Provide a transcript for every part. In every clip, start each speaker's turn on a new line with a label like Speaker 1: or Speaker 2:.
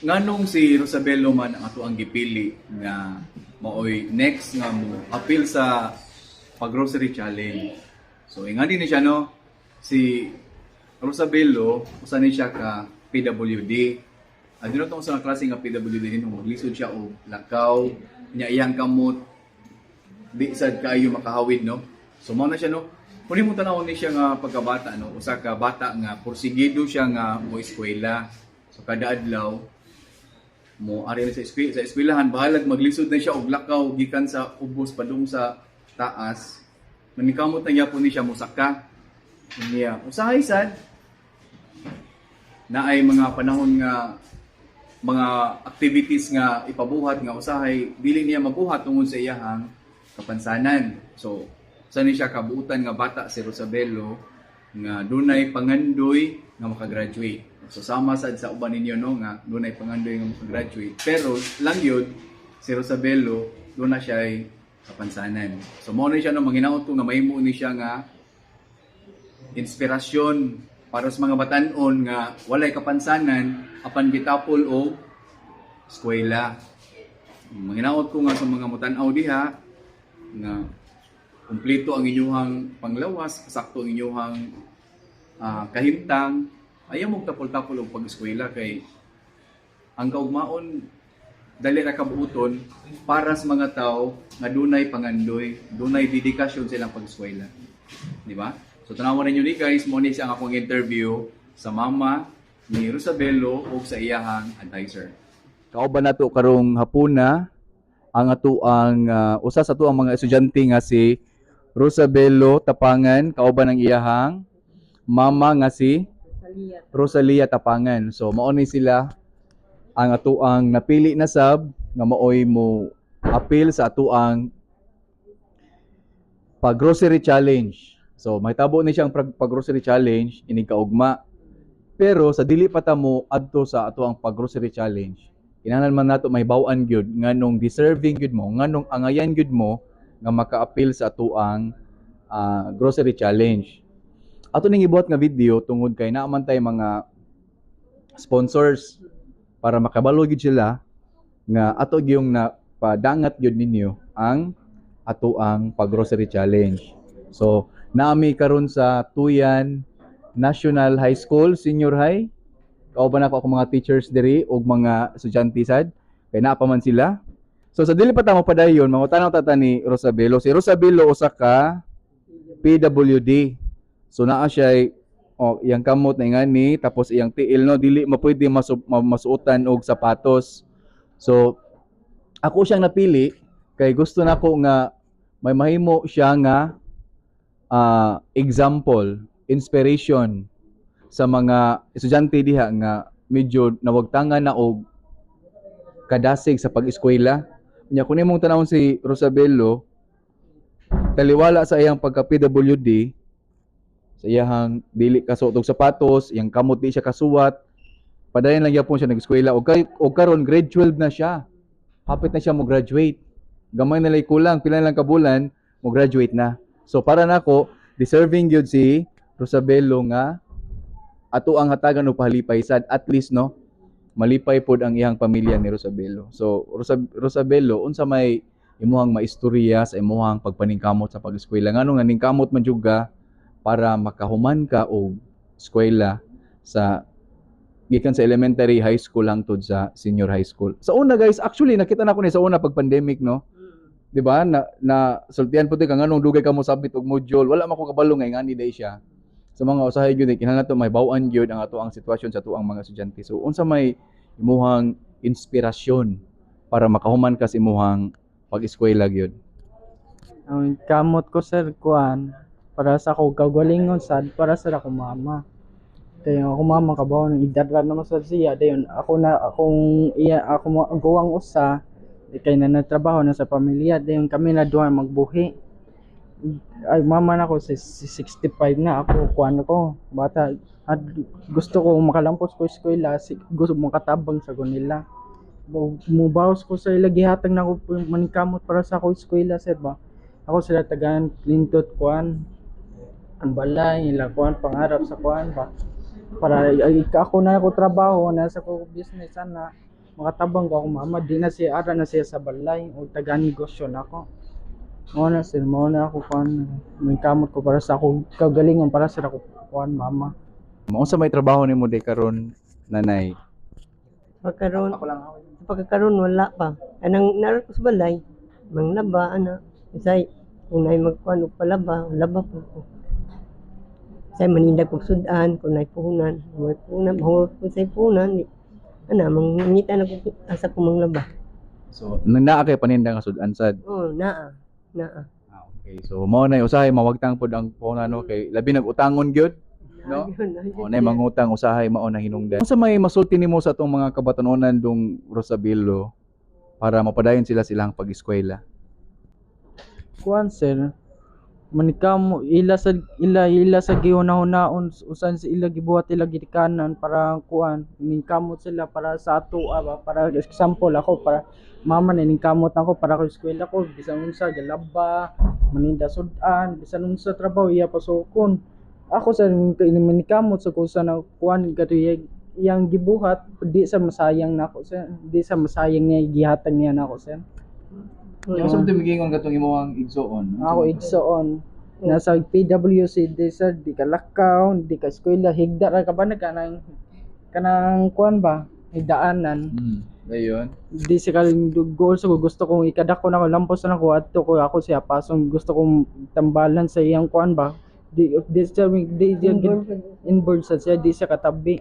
Speaker 1: Nganong si Rosabello man ang ato ang gipili nga maoy next nga mo appeal sa pag-grocery challenge? So ingani ni siya, no, si Rosabello usa ni siya ka PWD. Aduna tong sa klase nga PWD nimo maglisod siya og lakaw nya, iyang kamot di sad kaayo makahawid, no. So mao na siya, no. Kung mo tan-awon ni siya nga pagkabata, no, usa ka bata nga porsigido siya nga mo eskwela. So kada adlaw mo ari na sa eskwelahan, bahalag maglisod na siya og lakaw gikan sa ubos padung sa taas. Manikamot na gyapon ni siya, mosaka. Niya usahay sad naay mga panahon nga mga activities nga ipabuhat nga usahay dili niya mabuhat tungod sa iyahang kapansanan. So, sa ni siya kabuutan nga bata si Rosabello nga dunay pangandoy nga makagraduate. So sama sad sa uban ninyo, no, nga dunay pangandoy nga makagraduate. Pero lang yun, si Rosabello duna siya ay kapansanan. So mao ni siya, no, manginaot ko nga mahimo ni siya nga inspirasyon para sa mga batan-on nga walay kapansanan apan gitapol og eskwela. Manginaot ko nga sa mga mutan-aw diha nga kumpleto ang inyuhang panglawas, sakto ang inyuhang kahimtang, ayaw mong tapol-tapol og pag-eskwela kay ang kaugmaon dali ra kabuoton para sa mga tao nga dunay pangandoy, dunay dedikasyon sa ilang pag-eskwela. Di ba? So tanawan ninyo ni guys, mo ni siya ang akong interview sa mama ni Rosabello ug sa iyahang advisor. Kauban nato karong hapuna ang atoang usa sa atoang mga estudyante nga si Rosabello Tapangan, kauban ang iyahang mama nga si Rosalia Tapangan. So mao ni sila ang atoang napili na sab nga maoy mo appeal sa atoang pag-grocery challenge. So mahitabo ni siyang pag-grocery challenge inig kaugma. Pero sa dili pa ta mo adto sa atoang pag-grocery challenge, kinahanglan man nato mahibaw-an gyud nganong deserving gyud mo, nganong angayan gyud mo nga maka-appeal sa atoang grocery challenge. Ato ning ibuhat nga video tungod kay naa man tay mga sponsors para makabalo gyud sila nga ato gyung na padangat gyud ninyo ang atoang pag-grocery challenge. So, naami karon sa Tuyan National High School, Senior High. Kauban ako akong mga teachers diri ug mga estudyante sad kay naa pa man sila. So sa dili pa ta mapadayon, mangutana ta ta ni Rosabelo. Si Rosabelo usa ka PWD. So naa siya, oh, iyang kamot na ingani, tapos iyang tiil, no, dili mapwede masuotan og sapatos. So ako siyang napili kay gusto nako nga may mahimo siya nga example, inspiration sa mga estudyante diha nga medyo nawagtangan na og kadasig sa pag-eskwela. Nya kun imong tanawon si Rosabello, taliwala sa iyang pagka PWD, sa iyahang dili kasuot og sapatos, iyang kamot di siya kasuwat, padayon lang gyapon siya nag-eskwela og kay og karon grade 12 na siya. Hapit na siya mo graduate. Gamay na lay kulang, pila na lang ka bulan mo graduate na. So para nako, deserving gyud si Rosabello nga ato ang hatagan og pahalipay sad, at least, no, malipay pod ang iyang pamilya ni Rosabello. So Rosabello, unsa may imuhang maistorya sa imuhang pagpaningkamot sa pag-eskwela? Nganong naningkamot man jud ka para makahuman ka og eskwela sa gikan sa elementary, high school hangtod sa senior high school? Sa una guys, actually nakita na ko ni sa una pag pandemic, no. 'Di ba? Na, na sultian po ka nganong dugay ka mo submit og module. Wala man ko kabalo nga ingani day siya. Sa mga usahay gyud, kinahanglan nato mahibaw-an gyud ang ato ang sitwasyon sa atuang mga estudyante. So unsa may imuhang inspirasyon para makahuman ka sa imuhang pag-eskwela gyud?
Speaker 2: Ang kamot ko, sir, kuan para sa ako kagalingon sad, para sa ako mama. Kaya ako mama kabaw ng edad ra naman sad siya, dayon ako na akong iya ako mo guwang usa di kay na nagtrabaho na sa pamilya, dayon kami na duha magbuhi. Ay, mama na ko si 65 na, ako kuan ko bata at gusto ko makalampos ko eskwela, si, gusto makatabang sa nila. Mubawas ko sa ila, gihatag na ko maningkamot para sa ako eskwela, sir ba. Ako sila tagaan lintot kuan ang balay nila, kuan pangarap sa kuan ba, para ay, ako na ako trabaho na sa ko business ana. Makatabang ko akong mama, di na siya ara na siya sa balay o taga negosyo nako. Mao na, sir, mao na ako kuan, may kamot ko para sa akong kagalingon, para sa ako kuan mama.
Speaker 1: Unsa may trabaho nimo day karon, nanay?
Speaker 3: Pagkaroon,
Speaker 2: Ako lang ako.
Speaker 3: Pagkakaroon wala pa. Anang naroon ko sa balay, manglaba ana. Usay kung naay magkuan og palaba, laba po ko. Say manindag kog sudan, kung naay puhunan, may puhunan, mahurot ko sa puhunan. Ana mangita na ko asa ko manglaba.
Speaker 1: So, nang naa kay paninda nga sudan sad.
Speaker 3: Oh, naa. Naa.
Speaker 1: Ah, okay. So mao na usahay mawagtang pod ang puhunan, no, kay labi nag-utangon gyud, no?
Speaker 3: Ayun,
Speaker 1: O nay mangutang, usahay mao na hinungdan. Unsa may masulti nimo sa atong mga kabatanunan, dong Rosabelo, para mapadayon sila silang pag-eskwela?
Speaker 2: Kuan, sir, manikamo ila sa ila sa gihuna-hunaon usan sa ila gibuhat, ila gikanan para kuan ningkamot sila para sa ato ba, para example ako, para mama na ningkamot ako para ko eskwela ko, bisan unsa galaba, maninda sudan, bisan unsa trabaho iya pasukon ako sa manikamot sa kusa na kuan katuy iyang gibuhat, di sa masayang nako, sir, di sa masayang niya gihatag niya nako, sir.
Speaker 1: Unsa man migingon katong imong igsoon?
Speaker 2: Ako igsoon nasa PWC, di sa di ka lakaw, di ka eskwela, higda ra ka ba na kanang kuan ba, higdaanan.
Speaker 1: Ayun.
Speaker 2: Di sa kaling goal sa gusto kong ikadako na ko, lampos na ko adto ko ako siya pasong gusto kong tambalan sa iyang kuan ba, di di siya di, di, inborn sa siya, di siya katabi.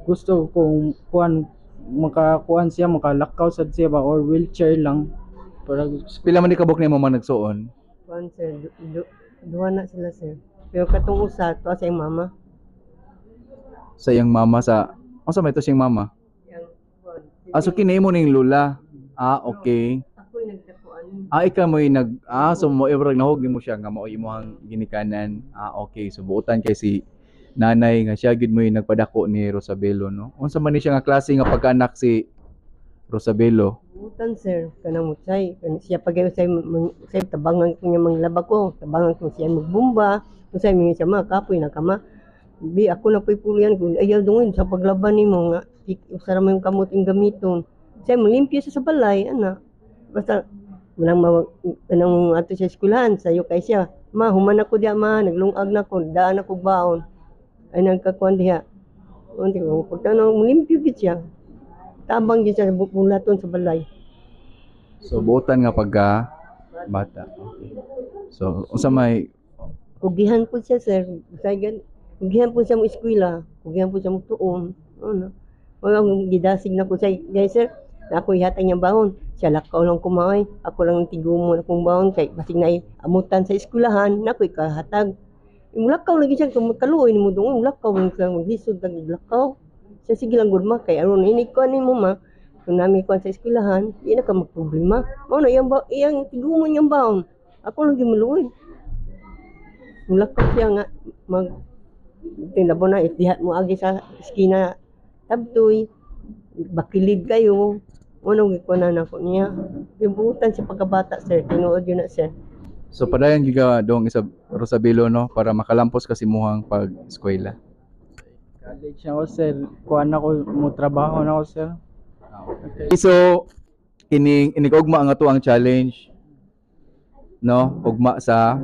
Speaker 2: Gusto kong kuan makakuan siya, makalakaw sad siya ba or wheelchair lang para
Speaker 1: Pila man ni kabuk nimo man nagsuon?
Speaker 3: Kuan, sir, duha na sila, sir. Pero katong usa to sa iyang mama.
Speaker 1: Sa iyang mama sa unsa may to siyang mama?
Speaker 3: Yang kuan.
Speaker 1: Ah, so kini mo ning lula. Ah, okay.
Speaker 3: Ako'y nagdakuan.
Speaker 1: Ah, ikaw mo'y nag ah, so mo ibrag nahog nimo siya nga mao imong ginikanan. Ah, okay. So buotan kay si nanay nga siya gid mo'y nagpadako ni Rosabelo, no? Unsa man ni siya nga klase nga pagkaanak si Rosabelo?
Speaker 3: Butan, sir, kanang usay, kan siya pag usay usay tabangan ko niya manglaba ko, tabangan ko siya magbumba, usay mingon siya, "Ma, kapoy na ka, ma." Bi ako na po'y pulian ko, ayaw dungin sa paglaban nimo nga usa ra man yung kamot ing gamiton. Siya malimpyo siya sa balay ana. Basta manang kanang ato sa eskwelahan sayo kay siya. "Ma, human ako diya, ma, naglungag na ko, daan ako baon." Ay nagkakuan diha. Unti ko pagtanaw limpyo gid siya. Tabang gid siya bulaton sa balay.
Speaker 1: So buotan nga pagka bata. Okay. So unsa may
Speaker 3: Kugihan po siya, sir. Usahay kugihan po siya mo eskwela, kugihan po siya mo tuon. Ano? Wala akong gidasig na ko siya. Guys, sir, na ako ihatag niyang baon. Siya lakaw lang kumain. Ako lang ang tigumon akong baon kay basig na amutan sa eskwelahan, na ako'y kahatag. Mulakaw lagi siya, kung kaluoy ni mo doon, mulakaw lang siya, maglisod lang lakaw. Siya sige lang gud, ma, kay aron ini ko ani mo, ma. Kung nami kuan sa eskwelahan, di na ka magproblema. Mao na iyang iyang tigumon niyang baon. Ako lang gimaluoy. Mulakaw siya nga mag tinabo na itihat mo agi sa eskina tabtoy bakilid kayo ano gikuan na nako niya gibutan sa pagkabata, sir, tinuod yun na, sir.
Speaker 1: So padayon gyud ka dong isa Rosabelo, no, para makalampos ka sa imuhang pag-eskwela.
Speaker 2: College na ako, sir. Kuan ako, mo trabaho na ako, sir.
Speaker 1: So kining inig-ugma ang ato ang challenge, no, ugma sa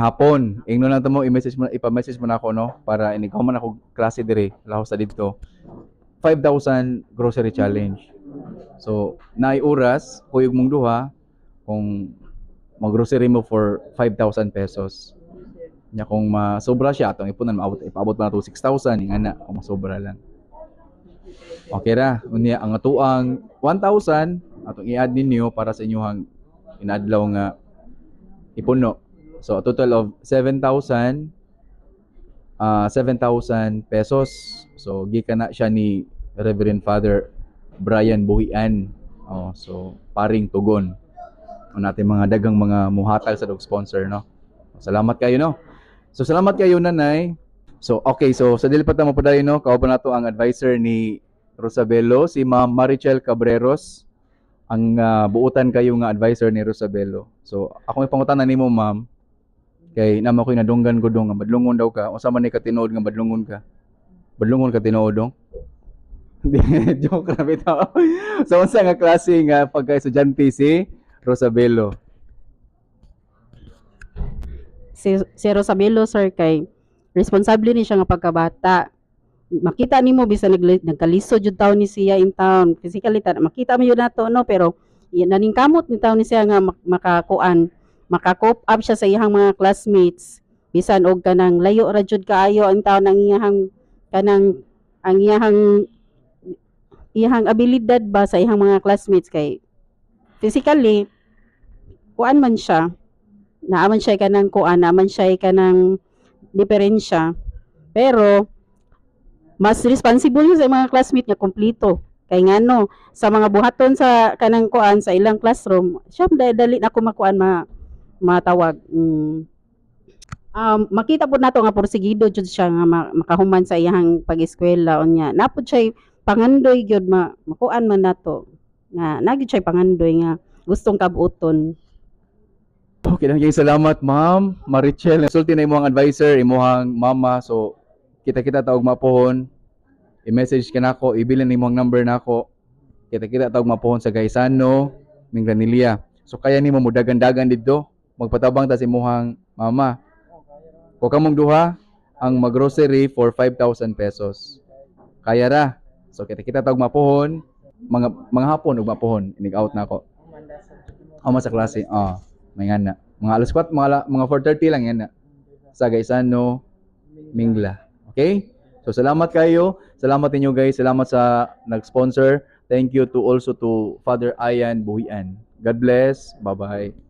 Speaker 1: hapon. Ingno lang mo, i-message mo, ipa-message mo na ako, no, para inig man ako klase dire laho sa didto. 5,000 grocery challenge. So naay oras kuyog mong duha kung mag-grocery mo for 5,000 pesos. Nya kung masobra siya atong ipunan, maabot ipaabot pa nato 6,000 ingana kung masobra lang. Okay ra. Unya ang atuang 1,000 atong i-add ninyo para sa inyong inadlaw nga ipuno. So a total of 7,000 pesos. So gikan na siya ni Reverend Father Brian Buhian. Oh, so paring tugon. O natin mga dagang mga muhatag sa dog sponsor, no. Salamat kayo, no. So salamat kayo, nanay. So okay, so sa dili pa ta mapadayon, no, kauban nato ang advisor ni Rosabelo, si Ma'am Marichel Cabreros, ang buutan kayo nga advisor ni Rosabelo. So ako may pangutana nimo, ma'am. Kay namo ko'y nadunggan ko dong nga badlungon daw ka. Unsa man ni ka tinuod nga badlungon ka? Badlungon ka tinuod dong? Joke ra bitaw. So unsa nga klase nga pagka-estudyante si Rosabelo?
Speaker 4: Si Rosabelo, sir, kay responsable ni siya nga pagkabata. Makita nimo bisan nagkalisod jud taon ni siya in town physically ta makita mo yun nato, no, pero naningkamot ni taon ni siya nga makakuan, maka-cope up siya sa iyang mga classmates bisan og kanang layo ra jud kaayo ang taon ang iyang kanang ang iyang iyang abilidad ba sa iyang mga classmates, kay physically kuan man siya, naa man siya kanang kuan, naa man siya kanang diferensya, pero mas responsible siya sa mga classmate nga kompleto, kay ngano sa mga buhaton sa kanang kuan sa ilang classroom siya dali na ko makuan, matawag. Makita po nato nga porsigido jud siya nga makahuman sa iyang pag-eskwela. Unya napod siya pangandoy gyud, makuan man nato nga nagyud siya pangandoy nga gustong kabuoton.
Speaker 1: Okay lang kay salamat, Ma'am Marichel. Sulti na imong advisor, imong mama. So kita-kita ta og mapuhon. I-message ka nako, ibilin nimo ang number nako. Kita-kita ta og mapuhon sa Gaisano, Minglanilla. So kaya nimo mudagan-dagan didto, magpatabang ta sa imong mama. Ko kamong duha ang maggrocery for 5,000 pesos. Kaya ra. So kita-kita ta og mapuhon, mga hapon ug mapuhon, inig out na ako. Amo sa klase. Ah, may nga na. Mga alas 4, mga 4:30 lang yan na. Sa Gaisano, Mingla. Okay? So salamat kayo. Salamat ninyo, guys. Salamat sa nag-sponsor. Thank you to also to Father Ian Buhian. God bless. Bye-bye.